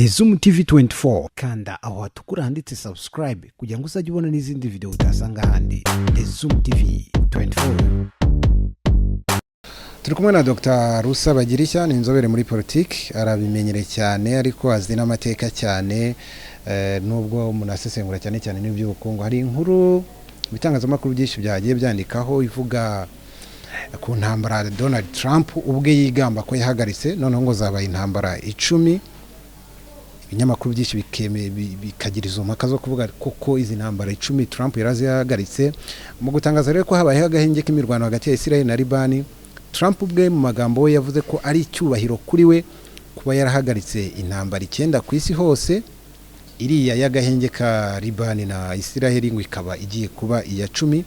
The Zoom TV 24. Kanda aho hatukura handitse subscribe kugira ngo uzajye ubona n'izindi video utasanga ahandi. The Zoom TV 24. Turi kumwe na Dr Rusa Bagirishya, ni inzobere muri politiki, arabimenyereye cyane ariko azi n'amateka cyane, nubwo umuntu asesengura cyane cyane n'iby'ubukungu. Hari inkuru ibitangazamakuru byinshi byagiye byandikaho ivuga ku ntambara Donald Trump ubwe yigamba ko yahagaritse, noneho ngo zabaye intambara 10. Ibinyamakuru byinshi bikagira izo mpaka zo kuvuga koko izi ntambara 10 Trump yarazihagaritse. Mu gutangaza rero ko habayeho agahenge k'imirwano hagati ya Israel na Libani, Trump ubwe mu magambo we yavuze ko ari icyubahiro kuri we kuba yarahagaritse intambara 9 ku isi hose, iriya y'agahenge ka Libani na Israel ngo ikaba igiye kuba iya 10.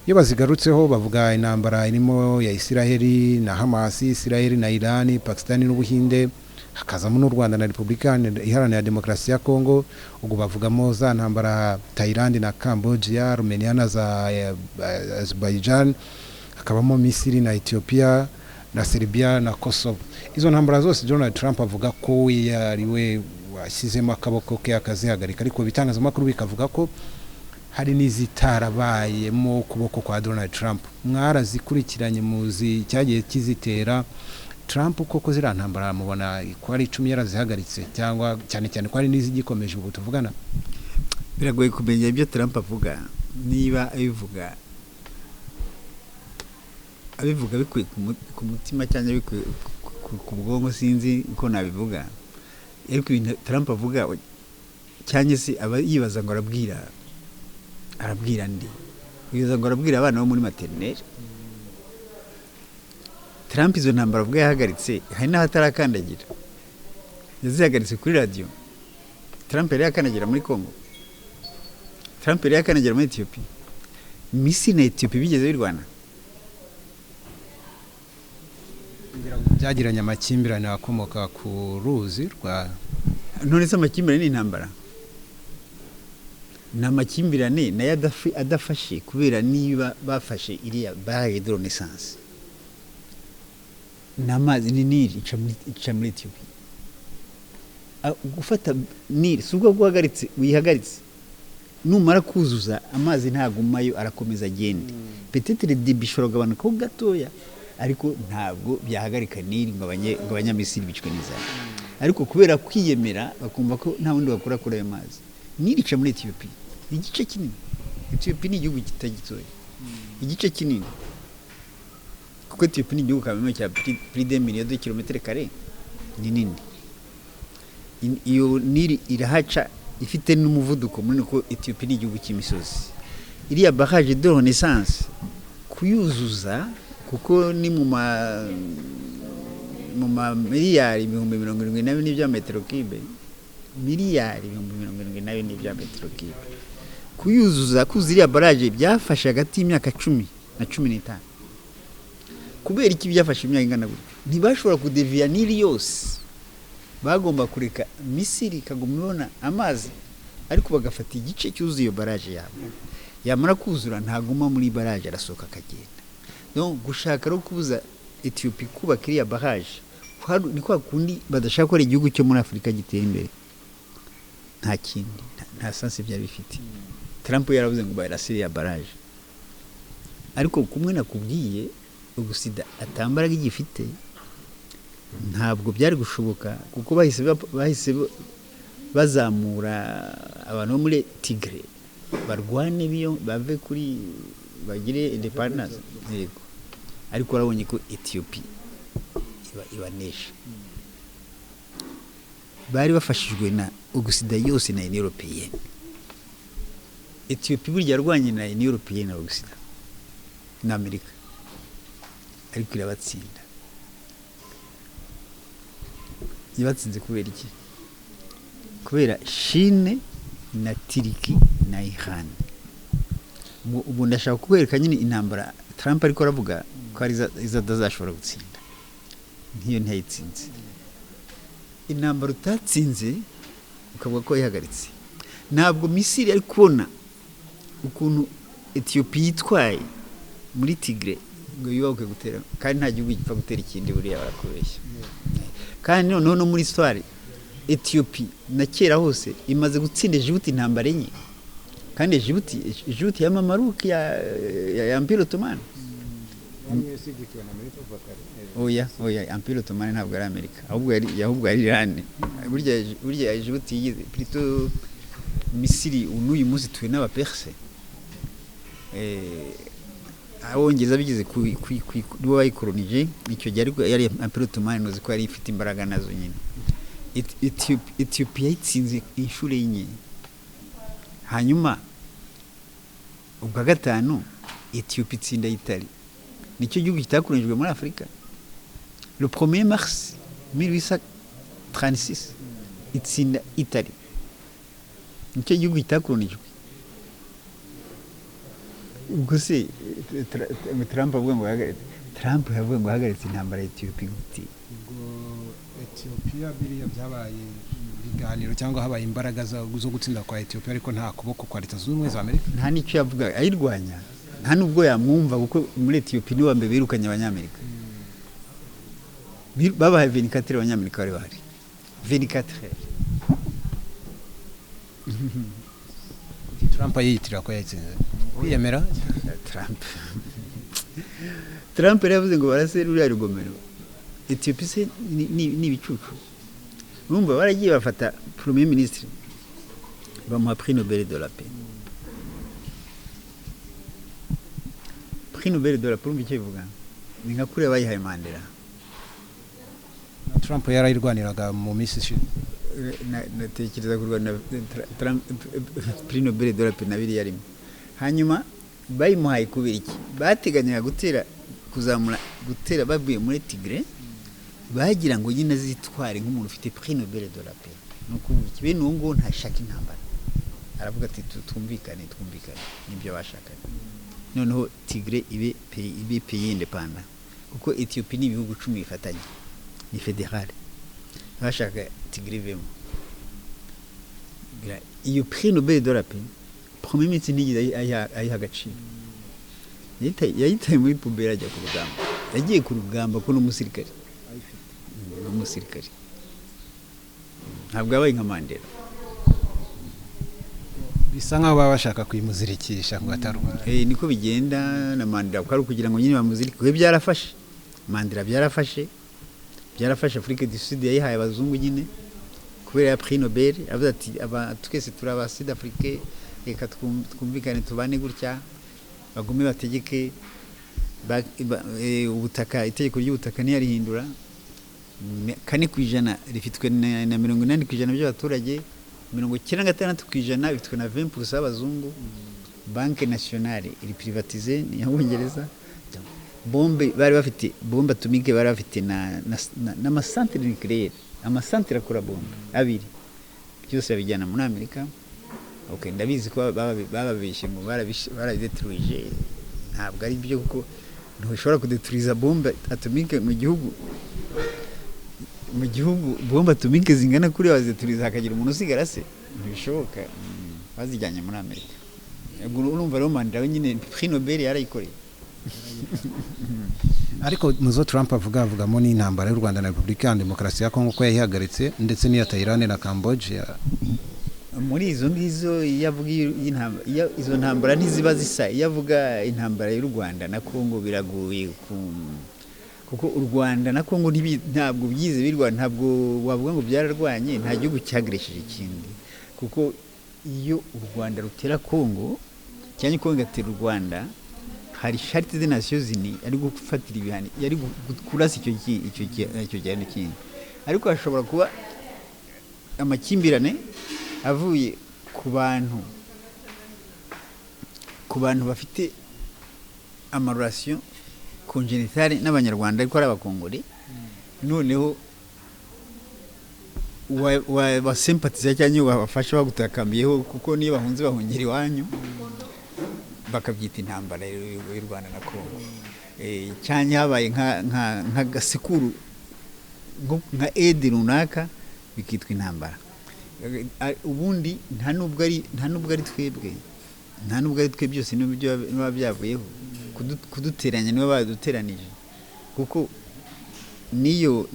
Iyo bazigarutseho bavuga intambara irimo ya Israel na Hamas, Israel na Iran, Pakistan n'Ubuhinde, hakazamo n'u Rwanda na Repubulika Iharanira Demokarasi ya Kongo. Ubwo bavugamo za ntambara Thailand na Cambodia, Armenia na za Azerbaijan, hakabamo Misiri na Ethiopia na Serbia na Kosovo. Izo ntambara zose Donald Trump avuga ko we ari we washyizemo akaboko ke akazihagarika, ariko ibitangazamakuru bikavuga ko hari n'izitarabayemo ukuboko kwa Donald Trump. Mwarazikurikiranye, muzi cyagiye kizitera. Trump koko ziriya ntambara mubona ko ari 10 yarazihagaritse, cyangwa cyane cyane ko hari n'izigikomeje ubu tuvugana? Biragoye kumenya ibyo Trump avuga, niba abivuga bikuye ku mutima cyangwa bikuye ku bwonko, sinzi uko nabivuga. Ariko ibintu Trump avuga, cyangwa se aba yibaza ngo arabwira ndi, yibaza ngo arabwira abana bo muri maternelle. Trump izo ntambara avuga yahagaritse, hari n'aho atarakandagira. Yazihagaritse kuri radiyo. Trump yari yakandagira muri Congo? Trump yari yakandagira muri Ethiopia? Misiri na Ethiopia bigeze birwana? Byagiranye amakimbirane akomoka ku ruzi rwa None se amakimbirane ni intambara? Ni amakimbirane nayo adafashe, kubera niba bafashe iriya barrage de Renaissance, ni amazi, ni Nili ica muri Ethiopia. Gufata Nili si ubwo guhagaritse, uyihagaritse, numara kuzuza amazi ntagumayo, arakomeza agende. Peut-être débit ishobora kugabanukaho gatoya, ariko ntabwo byahagarika Nili ngo Abanyamisiri bicwe n'inzara. Ariko kubera kwiyemera bakumva ko nta wundi bakora kuri ayo mazi. Nili ica muri Ethiopia igice kinini. Ethiopia ni igihugu kitagitoya, igice kinini, kuko Ethiopia ni igihugu kameme cya plus d'un million de kilomètres carrés, ni nini. Iyo Nili irahaca, ifite n'umuvuduko munini, kuko Ethiopia ni igihugu cy'imisozi. Iriya barrage de Renaissance kuyuzuza, kuko ni mu ma miliyari 74,000 bya metero cube, miliyari 74,000 bya metero cube, kuyuzuza, kuzuza iriya barrage byafashe hagati y'imyaka 10 na 15. Kubera iki byafashe imyaka ingana gutyo? Ntibashobora kudeviya Nili yose, bagomba kureka Misiri ikaguma ibona amazi, ariko bagafata igice cyuzuye iyo barrage yabo. Yamara kuzura ntaguma muri barrage, arasohoka akagenda. Donc gushaka no kubuza Ethiopia kubaka iriya barrage ni kwa kundi badashaka ko ari igihugu cyo muri Afurika gitera imbere. Nta kindi, nta sens byari bifite. Trump yaravuze ngo barase iriya barrage, ariko kumwe nakubwiye ubusida atambaraga igifite, ntabwo byari gushoboka, kuko bahise bazamura abantu bo muri Tigre barwane biyo bave kuri bagire independence, yego. Ariko urabonye ko Ethiopia ibanesha. Bari bafashijwe na Occident yose na Union Européenne. Ethiopia burya yarwanye na Union Européenne na Occident na Amerika, ariko irabatsinda. Yabatsinze kubera iki? Kubera Chine na Turquie na Iran. Ubu ndashaka kukwereka nyine intambara Trump ariko aravuga ko ari izo atazashobora gutsinda. Nk'iyo ntiyayitsinze. Intambara utatsinze ukavuga ko wayihagaritse. Ntabwo Misiri ari kubona ukuntu Ethiopia yitwaye muri Tigre ngo yubahuke gutera, kandi nta gihugu gipfa gutera ikindi, buriya barakubeshya. Kandi noneho no muri histoire Ethiopie na kera hose imaze gutsinda Egibuti intambara enye, kandi Egibuti ya Mamaluke ya Empire Ottoman. Oya, oya, Empire Ottoman ntabwo ari Amerika, ahubwo yari Iran. Burya Egibuti yigize plutôt Misiri. N'uyu munsi tuwe n'Abaperse, Abongereza bigeze ku nibo bayikolonije icyo gihe, ariko yari Empire Ottoman, uzi ko yari ifite imbaraga nazo nyine. Ethiopia yayitsinze inshuro enye. Hanyuma ubwa gatanu Ethiopia itsinda Italy, nicyo gihugu kitakolonijwe muri Afurika. Le 1er mars 1836 itsinda Italy, nicyo gihugu kitakolonijwe. Ubwo se Trump avuga ngo yahagaritse, Trump yavuga ngo yahagaritse intambara ya Ethiopia gute? Ubwo Ethiopia biriya byabaye ibiganiro cyangwa habaye imbaraga zo gutsinda kwa Ethiopia, ariko nta kuboko kwa Leta Zunze Ubumwe za Amerika. Nta n'icyo yavuga ayirwanya, nta n'ubwo yamwumva, kuko muri Ethiopia nibo mbere birukanye Abanyamerika. Babahaye 24, Abanyamerika bari bahari 24. Trump yiyitirira ko yayitsinze, kwiyemera. Trump yari yavuze ngo barase ruriya rugomero. Ethiopia se ni ibicucu? Urumva baragiye bafata premier ministre, bamuha prix Nobel de la paix. Prix Nobel de la paix, urumva icyo bivuga? Ni nka kuriya bayihaye Mandela. Trump yarayirwaniraga mu minsi ishize. Natekereza kurwana prix Nobel de la paix na biriya rimwe. Hanyuma bayimuhaye kubera iki? Bateganyaga gutera, kuzamura, gutera bavuye muri Tigre, bagira ngo nyine azitware nk'umuntu ufite prix Nobel de la paix. Ni ukuvuga iki? Bene uwo nguwo ntashaka intambara, aravuga ati: "Twumvikane, twumvikane." Nibyo bashakaga. Noneho Tigre ibe pays indépendant, kuko Ethiopia ni ibihugu 10 bifatanye, ni fédérale. Bashaka Tigre ivemo. Iyo prix Nobel de la paix, premier ministre ntiyigeze ayiha agaciro. Yayitaye muri poubelle, ajya ku rugamba. Yagiye ku rugamba ko n'umusirikare, n'umusirikare, ntabwo yabaye nka Mandela. Bisa nkaho baba bashaka kuyimuzirikisha ngo atarwara. Niko bigenda na Mandela, kuko ari ukugira ngo nyine bamuzirike. We byarafashe Mandela, byarafashe. Afrique du Sud yayihaye abazungu nyine kubera ya prix Nobel. Avuze ati: "Aba twese turi aba Sud Afrique, reka twumvikane, tubane gutya, bagume bategeke." Ubutaka, itegeko ry'ubutaka ntiyarihindura. 4% rifitwe na 80% by'abaturage, 96% bifitwe na 20% y'abazungu. Banque nationale iri privatisée, ni iy'Abongereza. Bombe bari bafite, bombe atomique bari bafite n'amacentre nucléaire, amacentre akora bombe abiri, byose babijyana muri Amerika. Okay, ndabizi ko bababeshye ngo barabidetruije. Ntabwo ari byo, kuko ntushobora kudetruiza bombe atomique mu gihugu bombe atomique zingana kuri wazidetruiza hakagira umuntu usigara se? Ntibishoboka. Bazijyanye muri Amerika. Ubwo urumva rero Mandela we nyine prix Nobel yarayikoreye. Ariko muzo Trump avuga, avugamo n'intambara y'u Rwanda na Repubulika ya Demokarasi ya Kongo ko yayihagaritse, ndetse n'iya Thailand na Cambodia. Muri izo ngizo, iyo avuga izo ntambara ntiziba zisa. Iyo avuga intambara y'u Rwanda na Kongo biragoye kuko u Rwanda na Kongo ntabwo byize birwana, ntabwo wavuga ngo byararwanye. Nta gihugu cyagresheje ikindi, kuko iyo u Rwanda rutera Kongo cyangwa Kongo igatera u Rwanda, hari Charte des Nations Unies ari gufatira ibihano, yari kurasa icyo gihano kindi. Ariko hashobora kuba amakimbirane avuye ku bantu bafite amarelation congénitale n'Abanyarwanda ariko ari Abakongore, noneho wabasempatiza cyangwa wabafasha bagutakambiyeho, kuko niyo bahunze bahungira iwanyu, bakabyita intambara y'u Rwanda na Kongo. Cyangwa habaye nk'agasekuru, nka aide runaka, bikitwa intambara. Ubundi nta nubwo ari twebwe, nta nubwo ari twe byose n'ibyo biba byavuyeho. Kuduteranya nibo baduteranije, kuko Niyo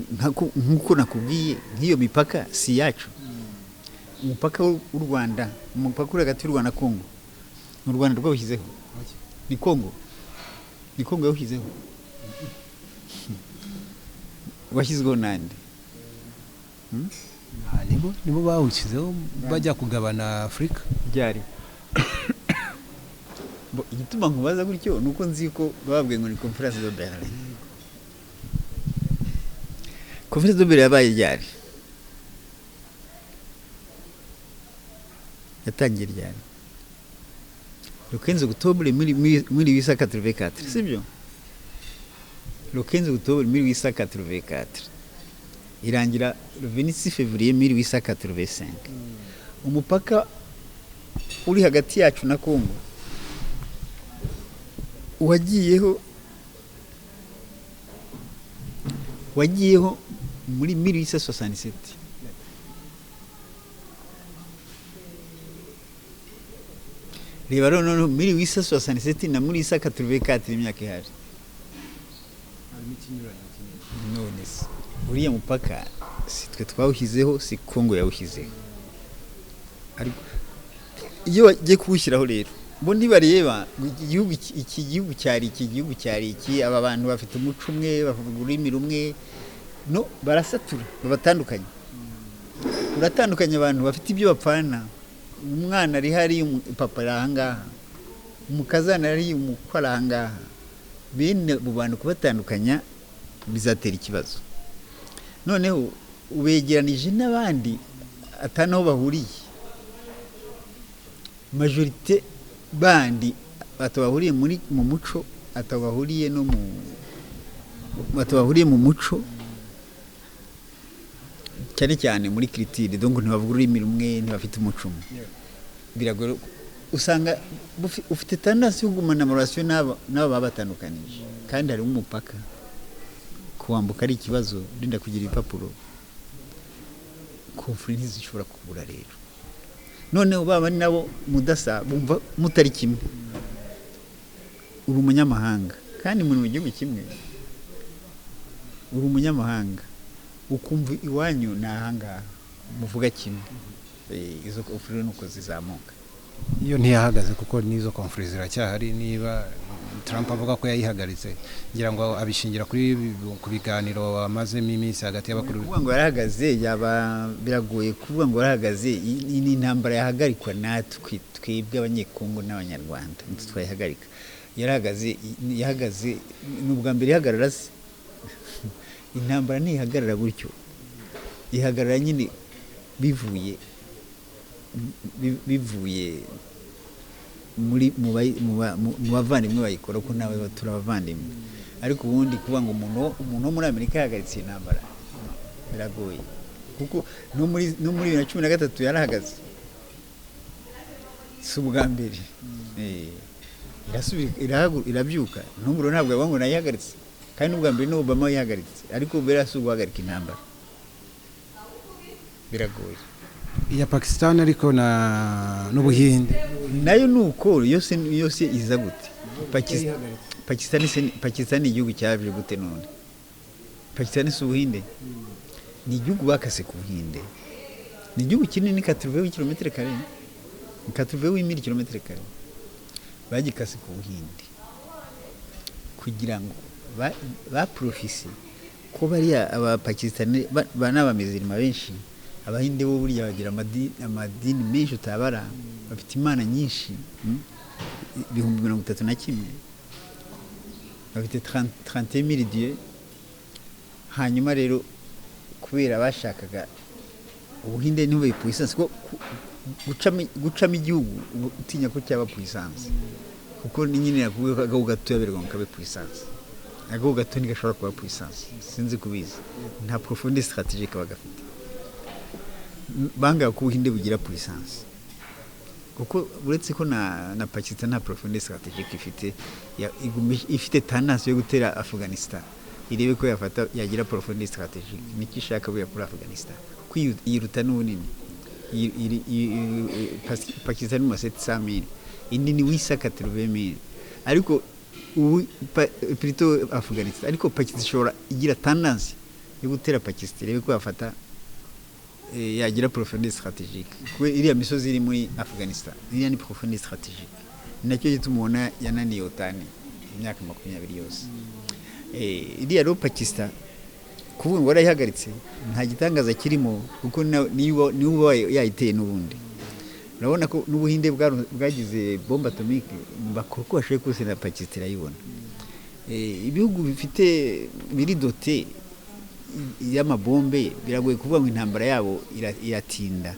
nk'uko nakubwiye, nk'iyo mipaka si iyacu. Umupaka w'u Rwanda, umupaka uri hagati y'u Rwanda na Kongo, ni u Rwanda rwawushyizeho? Ni Kongo, ni Kongo yawushyizeho. Washyizweho nande? Nibo bawushyizeho bajya kugabana Afurika. Ryari? Igituma nkubaza gutyo ni uko nzi ko bababwiye ngo ni Conférence de Berlin. Conférence de Berlin yabaye ryari? Yatangiye ryari? Le 15 octobre 1884, sibyo? Le 15 octobre 1884, irangira le 26 février 1885. Umupaka uri hagati yacu na Kongo wagiyeho muri 1867. Reba rero noneho 1867 na 1884, imyaka ihari. None se uriya mupaka si twe twawushyizeho? Si Kongo yawushyizeho. Ariko iyo bagiye kuwushyiraho rero, bo ntibareba ngo iki gihugu, iki gihugu cyari iki, gihugu cyari iki, aba bantu bafite umuco umwe, bavuga ururimi rumwe. No barasatura, babatandukanye. Uratandukanya abantu bafite ibyo bapfana. Umwana ari hariya, papa ari ahangaha, umukazana ari, umukwe ari ahangaha. Bene abo bantu kubatandukanya bizatera ikibazo. Noneho ubegeranije n'abandi atari aho bahuriye, majorité bandi batabahuriye muri mu muco, atabahuriye no mu batabahuriye mu muco, cyane cyane muri culture. Donc ntibavuga ururimi rumwe, ntibafite umuco umwe, biragoye. Usanga ufite tendance yo kugumana ama relations n'aba baba batandukanije, kandi harimo umupaka, kuwambuka ari ikibazo, urinda kugira ibipapuro. Conflits ntizishobora kubura rero. Noneho baba ni nabo mudasa, bumva mutari kimwe, uri umunyamahanga kandi muri mu gihugu kimwe. Uri umunyamahanga, ukumva iwanyu ni ahangaha, muvuga kimwe. Izo conflits nuko zizamuka. Iyo ntiyahagaze, kuko n'izo conflits ziracyahari. Niba Trump avuga ko yayihagaritse, ngira ngo abishingira kuri ku biganiro bamazemo iminsi hagati y'abakuru. Kuvuga ngo yarahagaze yaba biragoye. Kuvuga ngo yarahagaze, iyi ni intambara yahagarikwa natwe twebwe Abanyekongo n'Abanyarwanda, nitwe twayihagarika. Yarahagaze, yahagaze ni ubwa mbere ihagarara se? Intambara ntihagarara gutyo, ihagarara nyine bivuye muri mu bayi- mu ba- mu- mu bavandimwe bayikora, ko nawe turi abavandimwe. Ariko ubundi kuvuga ngo umuntu wo muri Amerika yahagaritse iyi ntambara, biragoye, kuko no muri 2013 yarahagaze, si ubwa mbere. Irasubira, irabyuka. Ntuburo ntabwo yavuga ngo nayihagaritse, kandi n'ubwa mbere ni Obama yihagaritse, ariko buriya si uguhagarika intambara, biragoye. Iya Pakistan ariko na n'Ubuhinde? Nayo ni uko, yose iza gute? Pakistan ni igihugu cyaje gute none? Pakistan si Ubuhinde? Ni igihugu bakase ku Buhinde. Ni igihugu kinini, 80 kilomètres carrés, 88 000 kilomètres carrés. Bagikase ku Buhinde kugira ngo baprofise ko bariya Abapakistani ba n'Abamizirima benshi. Abahinde bo burya bagira amadini menshi utabara, bafite imana nyinshi, 31,000, bafite 31 000 dieux. Hanyuma rero kubera bashakaga Ubuhinde ntibube puissance, ko gucamo igihugu uba utinya ko cyaba puissance, kuko ni nyine nakubwiye ko agahugu gatoya berwa ngo kabe puissance. Agahugu gato ntigashobora kuba puissance, sinzi kubizi, nta profondeur stratégique kaba gafite. Bangaga ko Ubuhinde bugira puissance, kuko uretse ko na Pakistan nta profondeur stratégique ifite, ifite tendance yo gutera Afghanistan, irebe ko yafata, yagira profondeur stratégique. Nicyo ishaka buriya kuri Afghanistan, kuko yiruta n'ubunini. Pakistan ni 700 000, indi ni 880 000, ariko ubu plutôt Afghanistan. Ariko Pakistan ishobora igira tendance Yo gutera Pakistan, irebe ko yafata, yagira profondeur stratégique, kuko iriya misozi iri muri Afghanistan, iriya ni profondeur stratégique. Ni nacyo gituma ubona yananiye OTAN imyaka 20 yose. Iriya rero Pakistan, kuvuga ngo warayihagaritse, nta gitangaza kirimo, kuko niwe uba yayiteye. N'ubundi urabona ko n'Ubuhinde bwagize bombe atomique, bakora uko bashoboye kose na Pakistan irayibona. Ibihugu bifite biri dotés y'amabombe, biragoye kuvuga ngo intambara yabo iratinda,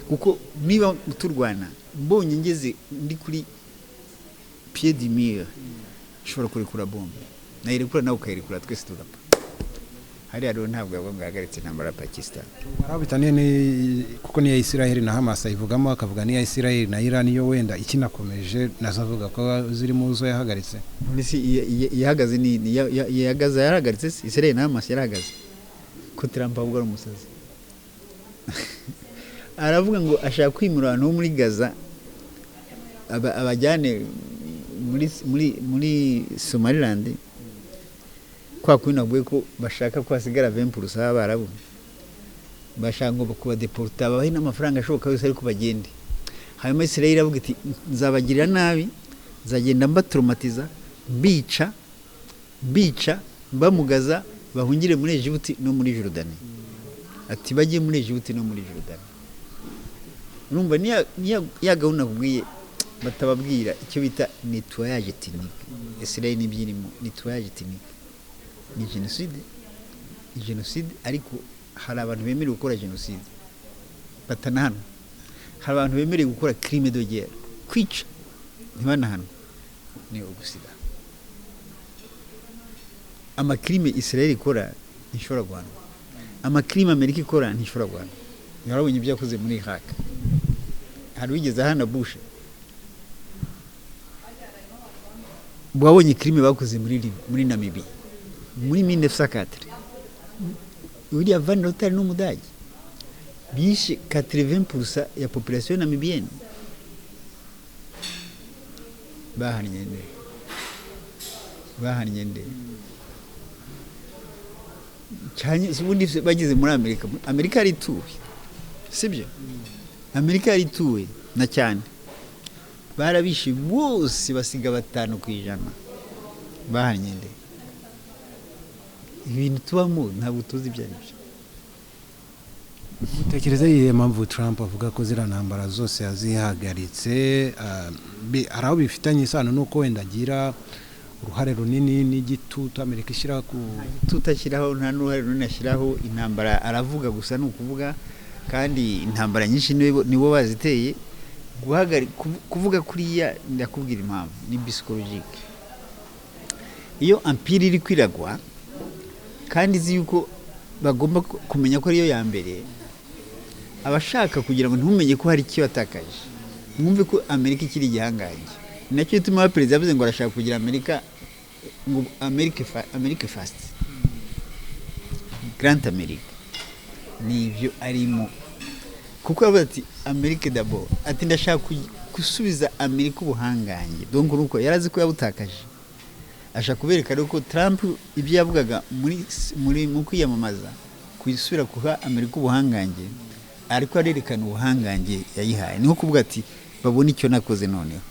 kuko niba turwana mbonye ngeze ndi kuri pied du mur, nshobora kurekura bombe, nayirekura nawe ukayirekura, twese tugapfa. Hariya rero ntabwo yavuga ngo yahagaritse intambara ya Pakistan. Hari aho bitaniye kuko n'iya Israel na Hamas ayivugamo, akavuga n'iya Israel na Iran yo wenda ikinakomeje, nazo avuga ko ziri mu zo yahagaritse. None se ihagaze ni ihagaze, yarahagaritse se? Israel na Hamas yarahagaze? Ko Trump ahubwo ari umusazi, aravuga ngo ashaka kwimura abantu bo muri Gaza, abajyane muri Somaliland, kwa kundi navuye ko bashaka ko hasigara 20% b'Abarabu, bashaka ngo kubadeporta, babahe n'amafaranga ashoboka yose ariko bagende. Hanyuma Israel iravuga iti: "Nzabagirira nabi, nzagenda mbatraumatiza, mbica, mbica, mbamugaza, bahungire muri Egiputi no muri Jordani." Ati bajye muri Egiputi no muri Jordani. Urumva niya ya gahunda nakubwiye batababwira, icyo bita nettoyage ethnique. Israel nibyo irimo, nettoyage ethnique ni jenoside, ni jenoside. Ariko hari abantu bemerewe gukora jenoside batanahanwa, hari abantu bemerewe gukora crime de guerre, kwica, ntibanahanwe. Ni ugusiga amacrime Israel ikora ntishobora guhanwa, amacrime Amerika ikora ntishobora guhanwa. Warabonye ibyo yakoze muri Iraq, hari wigeze ahana Bush? Wabonye crime bakoze muri Namibia muri 1904, uriya Van Rotar n'Umudage, bishe 80% ya population namibienne. Bahannye nde? Bahannye nde? Cyane ubundi bageze muri Amerika, Amerika yari ituwe, sibyo? Amerika yari ituwe na cyane, barabishe bose basiga 5%. Bahannye nde? Ibintu tubamo ntabwo tuzi ibyo ari byo. Mutekereza iyihe mpamvu Trump avuga ko ziriya ntambara zose yazihagaritse? Hari aho bifitanye isano n'uko wenda agira uruhare runini n'igitutu Amerika ishyira ku Tutashyiraho, nta n'uruhare runini ashyiraho. Intambara aravuga gusa, ni ukuvuga, kandi intambara nyinshi nibo baziteye. Kuvuga kuriya, ndakubwira impamvu, ni psychologique. Iyo empire iri kwiragwa kandi izi yuko bagomba kumenya ko ariyo ya mbere, abashaka kugira ngo ntumenye ko hari icyo yatakaje, mwumve ko Amerika ikiri igihangange. Ni nacyo gituma perezida yavuze ngo arashaka kugira Amerika, ngo Amerika first, Grand America. Ni ibyo arimo, kuko yavuze ati: "Amerika d'abord." Ati: "Ndashaka gusubiza Amerika ubuhangange." Donc nuko yari azi ko yabutakaje, ashaka kubereka rero ko Trump ibyo yavugaga muri mu kwiyamamaza, gusubira kuha Amerika ubuhangange, ariko arerekana ubuhangange yayihaye. Ni nko kuvuga ati: "Babone icyo nakoze noneho."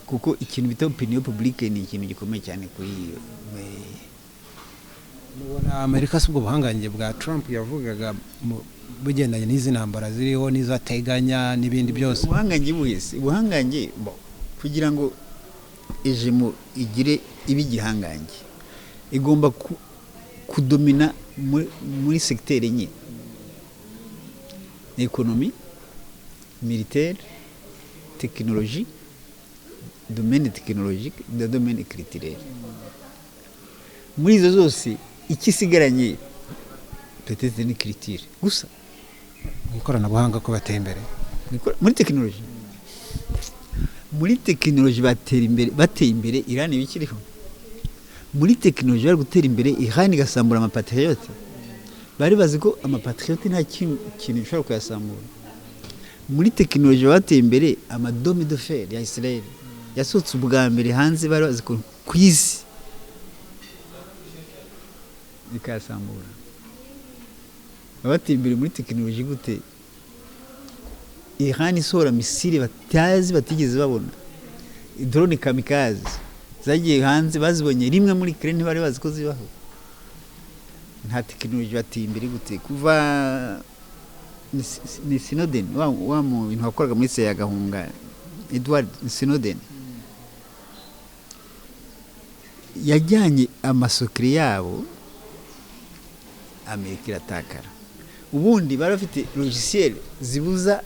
Kuko ikintu bita opinion publique ni ikintu gikomeye cyane kuri iyo. Mubona Amerika si ubwo buhangange bwa Trump yavugaga bugendanye n'izi ntambara ziriho n'izateganya n'ibindi byose? Ubuhangange buhese? Ubuhangange bo, kugira ngo ejemo igire ibe igihangange, igomba kudomina muri secteur enye: économie, militaire, technologie, domaine technologique na domaine culturel. Muri izo zose icyo isigaranye peut-être ni culture gusa. Mu ikoranabuhanga ko bateye imbere? Muri tekinoloji batera imbere, bateye imbere Iran ibikiriho. Muri tekinoloji bari gutera imbere, Iran igasambura amaPatriot. Bari bazi ko amaPatriot nta kintu gishobora kuyasambura. Muri tekinoloji bateye imbere, amadome de fer ya Israel yasohotse ubwa mbere hanze, bari bazi ko ku isi, ikayasambura. Baba bateye imbere muri tekinoloji gute? Iran isohora missile batazi, batigeze babona, drone kamikaze zagiye hanze, bazibonye rimwe muri Ukraine, ntibari bazi ko zibaho. Nta tekinoloji, bateye imbere gute? Kuva ni Snowden, wa mu bintu wakoraga muri CIA agahunga, Edward Snowden, yajyanye amasokere yabo, Amerika iratakara. Ubundi bari bafite logiciel zibuza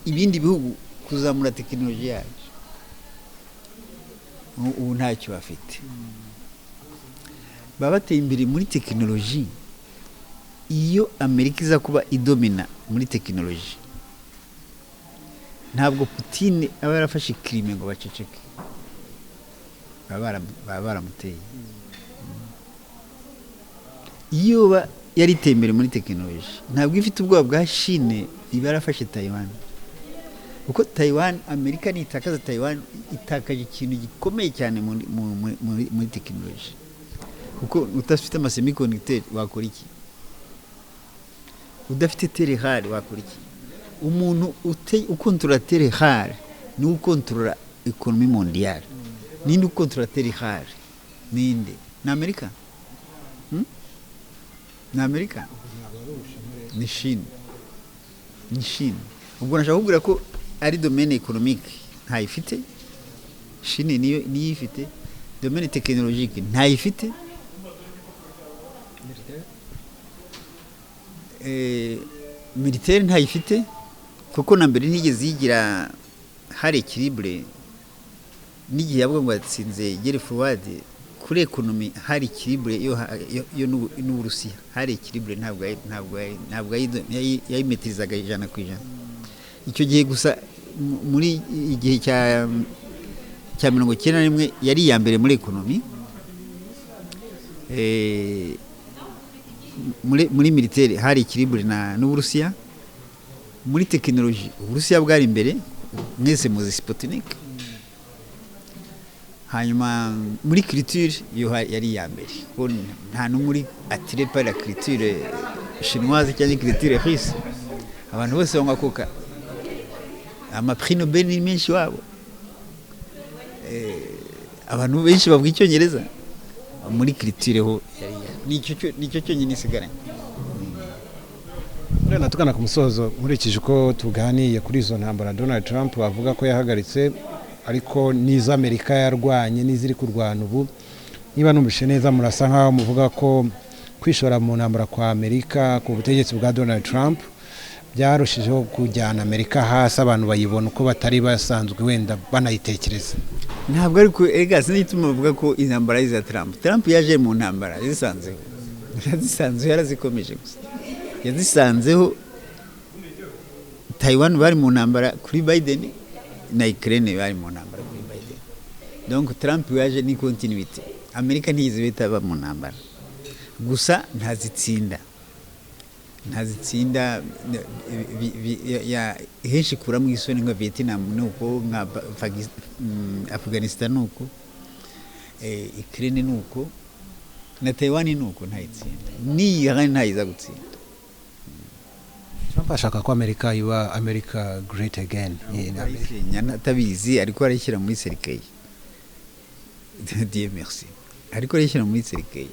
ibindi bihugu kuzamura tekinoloji yacu, ubu ntacyo bafite. Baba bateye imbere muri tekinoloji. Iyo Amerika iza kuba idomina muri tekinoloji, ntabwo Putin aba yarafashe Crimée ngo baceceke, baba baramuteye. Iyo yari iteye imbere muri tekinoloji, ntabwo ifite ubwoba bwa Chine, iba yarafashe Taiwan, kuko Taiwan, Amerika nitakaza Taiwan, itakaje ikintu gikomeye cyane muri tekinoloji, kuko udafite ama semiconducteur wakora iki? Udafite terres rares wakora iki? Umuntu ukontorora terres rares niwe ukontorora économie mondiale. Ninde ukontorora terres rares? Ninde? Ni Amerika? Ni Amerika? Ni Chine, ni Chine. Ubwo nashaka kukubwira ko ari domaine économique ntayifite, Chine niyo ifite. Domaine technologique ntayifite. Militaire ntayifite, kuko na mbere ntigeze yigira. Hari équilibre n'igihe yavuga ngo yatsinze guerre froide. Kuri économie hari équilibre yo n'Uburusiya, hari équilibre, ntabwo yayimetirizaga 100%. Icyo gihe gusa, muri igihe cya 91, yari iya mbere muri économie. Muri militaire hari équilibre na n'Uburusiya. Muri tekinoloji Uburusiya bwari imbere, mwese muzi Sputnik. Hanyuma muri culture yo yari iya mbere, kuko nta n'umwe uri attiré par la culture chinoise cyangwa culture russe. Abantu bose banywa coca, ama prix Nobel ni menshi iwabo. Abantu benshi bavuga Icyongereza. Muri culture ho yari nicyo cyonyine isigaranye. Wenda tugana ku musozo, nkurikije uko tuganiye kuri izo ntambara Donald Trump avuga ko yahagaritse, ariko n'izo Amerika yarwanye n'iziri kurwana ubu, niba numvise neza, murasa nkaho muvuga ko kwishora mu ntambara kwa Amerika ku butegetsi bwa Donald Trump byarushijeho kujyana Amerika hasi, abantu bayibona uko batari basanzwe wenda banayitekereza. Ntabwo ariko, erega sinigituma bavuga ko intambara ari iza Trump. Trump yaje mu ntambara yazisanzeho, yazisanzeho, yarazikomeje gusa, yazisanzeho. Taiwan bari mu ntambara kuri Biden, na Ukraine bari mu ntambara kuri Biden. Donc Trump yaje ni continuité. Amerika ntiyigeze itaba mu ntambara, gusa ntazitsinda, ntazitsinda. Henshi ikuramo isoni, nka Vietnam nuko, nka Afghanistan nuko, Ukraine nuko, na Taiwan nuko, ntayitsinda. N'iyi Iran ntayiza gutsinda. Trump ashaka ko Amerika iba America great again. Arayisenya atabizi, ariko arayishyira muri cercueil. Dieu merci, ariko arayishyira muri cercueil.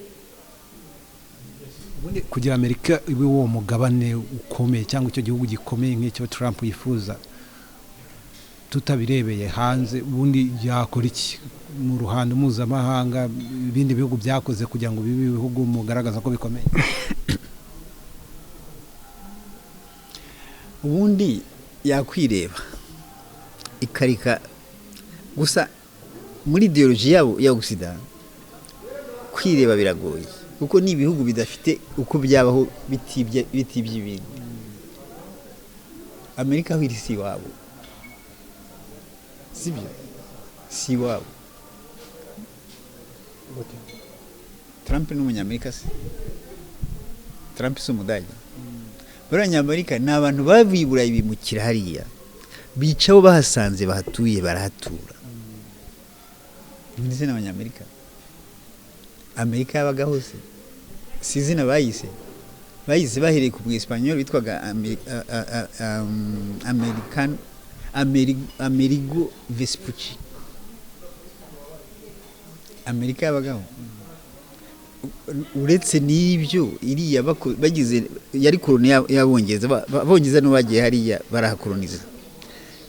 Ubundi kugira Amerika ibe uwo mugabane ukomeye cyangwa icyo gihugu gikomeye nk'icyo Trump yifuza, tutabirebeye hanze, ubundi yakora iki mu ruhando mpuzamahanga, ibindi bihugu byakoze kugira ngo bibe ibihugu mugaragaza ko bikomeye? Ubundi yakwireba, ikarika gusa muri idéologie yabo ya Occident. Kwireba biragoye, kuko ni ibihugu bidafite uko byabaho bitibye ibindi. Amerika aho iri si iwabo, sibyo? Si iwabo. Trump ni Umunyamerika se? Trump si Umudage? Bariya Abanyamerika ni abantu bavuye i Burayi, bimukira hariya, bicaho, bahasanze bahatuye, barahatura. Ndetse n'Abanyamerika, Amerika yabaga hose, si izina bayise. Bayize bahereye ku Mwesipanyoli witwaga American Amerigo Vespucci. Amerika yabagaho. Uretse n'ibyo, iriya bagize yari koloni y'Abongereza. Abongereza nibo bagiye hariya barahakoloniza,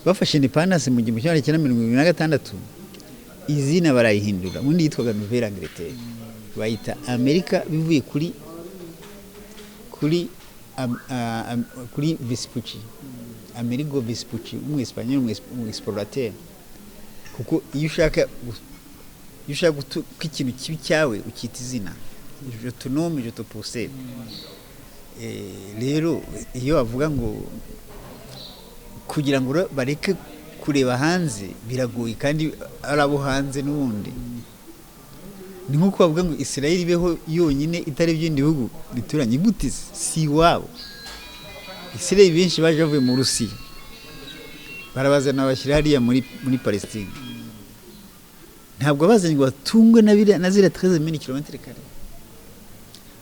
bafashe indépendance mu 1976, izina barayihindura. Ubundi yitwaga Nouvelle Angleterre, bayita Amerika bivuye kuri Vespucci, Amerigo Vespucci, Umwesipanyoli, umu explorateur. Kuko iyo ushaka ko ikintu kibi cyawe, ukita izina: je te nomme, je te possède. Rero iyo bavuga ngo kugira ngo bareke kureba hanze biragoye, kandi ari abo hanze n'ubundi. Ni nk'uko bavuga ngo Israel ibeho yonyine itari ibindi bihugu bituranye. Gute se? Si iwabo. Israel benshi baje bavuye mu Rusiya, barabazana bashyira hariya muri Palestine. Ntabwo bazanye ngo batungwe na biriya na ziriya 13 000 kilomètres carrés.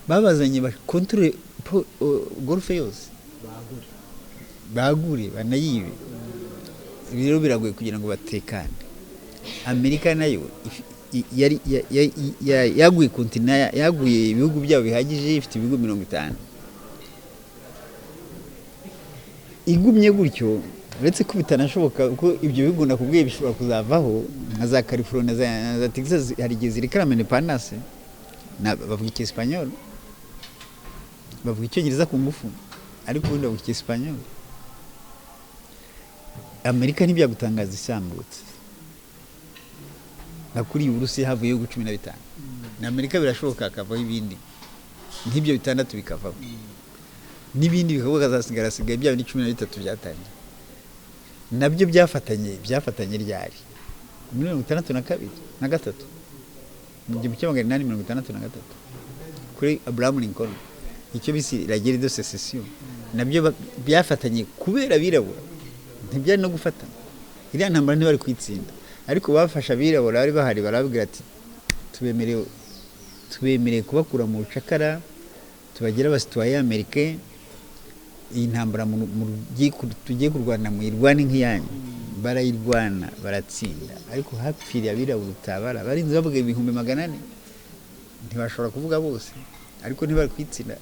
Babazanye bakontorore Golfe yose, bagure banayibe. Rero biragoye kugira ngo batekane. Amerika nayo yari yaguye continent, yaguye ibihugu byabo bihagije, ifite ibihugu 50. Igumye gutyo, uretse ko bitanashoboka, kuko ibyo bihugu nakubwiye bishobora kuzavaho, nka za California na za Texas, hari igihe zirekarama indépendance. Bavuga Icyesipanyol, bavuga Icyongereza ku ngufu, ariko ubundi bavuga Icyesipanyol. Amerika ntibyagutangaza isambutse nka kuri Uburusiya havuyeho ibihugu 15. Na Amerika birashoboka hakavaho ibindi nk'ibyo bitandatu, bikavaho n'ibindi bikavuga, hazasigara hasigaye bya bindi 13 byatangiye. Nabyo byafatanye ryari? Muri 62 na gatatu, mu 1863, kuri Abraham Lincoln, icyo bise la guerre de sécession. Nabyo byafatanye kubera abirabura. Ntibyari no gufatana, iriya ntambara ntibari kuyitsinda, ariko bafashe abirabura bari bahari, barababwira ati: Tubemereye kubakura mu bucakara, tubagire aba citoyens américains. Iyi ntambara tugiye kurwana muyirwane nk'iyanyu." Barayirwana, baratsinda, ariko hapfiriye abirabura utabara. Barinze bavuga 400,000, ntibashobora kuvuga bose, ariko ntibari kuyitsinda.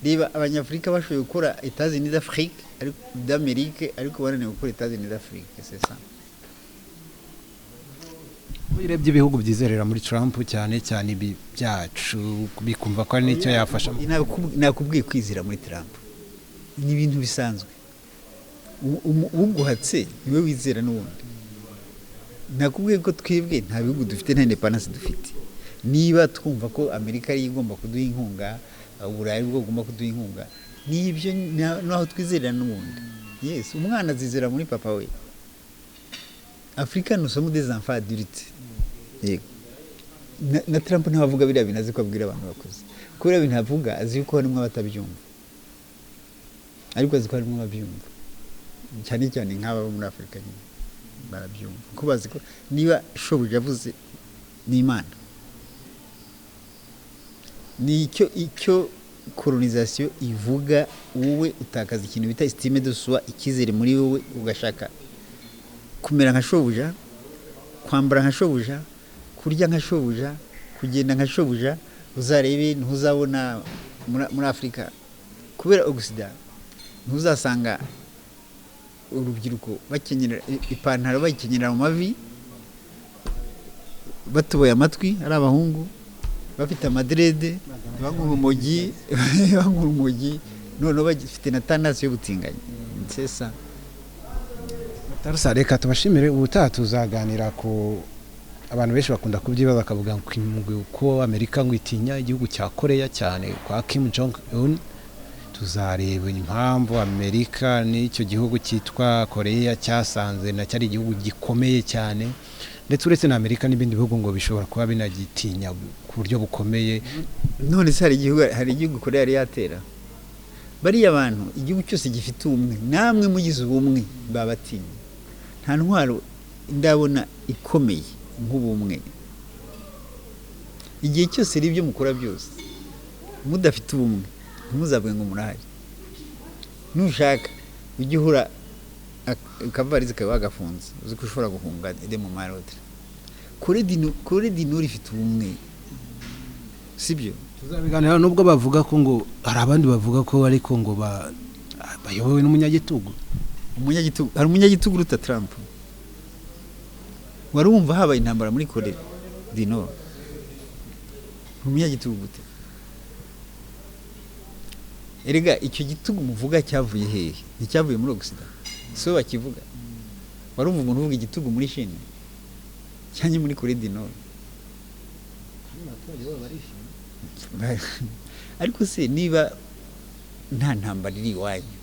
Reba Abanyafurika bashoboye gukora États-Unis d'Afrique, ariko d'Amérique, ariko bananiwe gukora États-Unis d'Afrique, c'est ça. Iyo urebye ibihugu byizerera muri Trump cyane cyane, ibi byacu bikumva ko ari n'icyo yafasha. Nakubwiye, kwizera muri Trump ni ibintu bisanzwe. Uguhatse niwe wizera n'ubundi. Nakubwiye ko twebwe nta bihugu dufite, nta indépendance dufite. Niba twumva ko Amerika ariyo igomba kuduha inkunga, Uburayi bwo bugomba kuduha inkunga, nibyo, naho twizerera n'ubundi. Yes, umwana azizera muri papa we. Afurika, nous sommes des enfants adultes. Yego, na Trump ntabavuga biriya bintu azi ko abwira abantu bakuze. Kubera bintu avuga, azi yuko harimo abatabyumva, ariko azi ko harimo ababyumva, cyane cyane nk'aba bo muri Afurika nyine barabyumva, kuko bazi ko niba shobuja avuze ni Imana. Ni icyo colonisation ivuga. Wowe utakaza ikintu bita estime de soi, icyizere muri wowe, ugashaka kumera nka shobuja, kwambara nka shobuja, kurya nka shobuja, kugenda nka shobuja. Uzarebe, ntuzabona muri Afurika, kubera Occident, ntuzasanga urubyiruko bakenyera ipantaro, bayikenyera mu mavi, batoboye amatwi, ari abahungu bafite ama dreads, banywa urumogi, noneho bagifite na tendance y'ubutinganyi, c'est ça. Tarusa, reka tubashimire. Ubutaha tuzaganira ku abantu benshi bakunda kubyibaza, bakavuga ngo ko Amerika ngo itinya igihugu cya Koreya cyane kwa Kim Jong Un. Tuzareba impamvu Amerika n'icyo gihugu cyitwa Koreya cyasanze nacyo ari igihugu gikomeye cyane, ndetse uretse na Amerika n'ibindi bihugu ngo bishobora kuba binagitinya ku buryo bukomeye. None se hari igihugu Korea yari yatera? Bariya bantu, igihugu cyose gifite ubumwe, namwe mugize ubumwe babatinya. Nta ntwaro ndabona ikomeye nk'ubumwe. Igihe cyose rero ibyo mukora byose mudafite ubumwe. Ntimuzavuge ngo murahari. Nushaka ujye uhura akavarizi kawe wagafunze, uzi ko ushobora guhunga de mu marotre. Corée du Nord ifite ubumwe, sibyo? Tuzabiganira, nubwo bavuga ko ngo hari abandi bavuga ko ariko ngo bayobowe n'umunyagitugu. Umunyagitugu, hari umunyagitugu uruta Trump? Wari wumva habaye intambara muri Corée du Nord? Umunyagitugu gute? Erega icyo gitugu muvuga cyavuye hehe? Nticyavuye muri Occident? So bakivuga, wari wumva umuntu uvuga igitugu muri Chine cyangwa muri Corée du Nord? Ariko se niba nta ntambara iri iwanyu,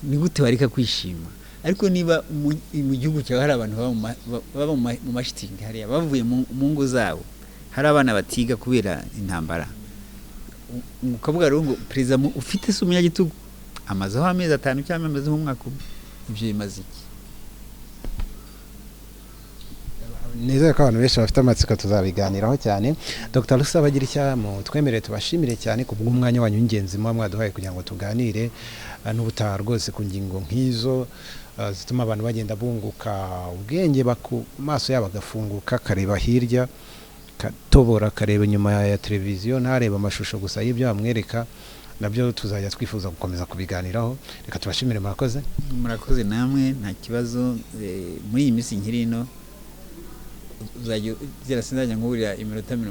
ni gute wareka kwishima? Ariko niba mu gihugu cyawe hari abantu baba mu mashitingi hariya, bavuye mu ngo zabo, hari abana batiga kubera intambara, ukavuga rero ngo perezida ufite se umunyagitugu, amazeho amezi 5 cyangwa amazeho umwaka umwe, ibyo bimaze iki? Nizere ko abantu benshi bafite amatsiko, tuzabiganiraho cyane. Dr Rusabagirishya, mutwemerere tubashimire cyane ku bw'umwanya wanyu w'ingenzi muba mwaduhaye kugira ngo tuganire, n'ubutaha rwose ku ngingo nk'izo zituma abantu bagenda bunguka ubwenge, maso yabo agafunguka, akareba hirya, akatobora, akareba inyuma ya televiziyo, ntareba amashusho gusa y'ibyo bamwereka. Nabyo tuzajya twifuza gukomeza kubiganiraho. Reka tubashimire, murakoze. Murakoze namwe, nta kibazo. Muri iyi minsi nkiri ino uzajya ugera, sinzajya nkuburira iminota 30.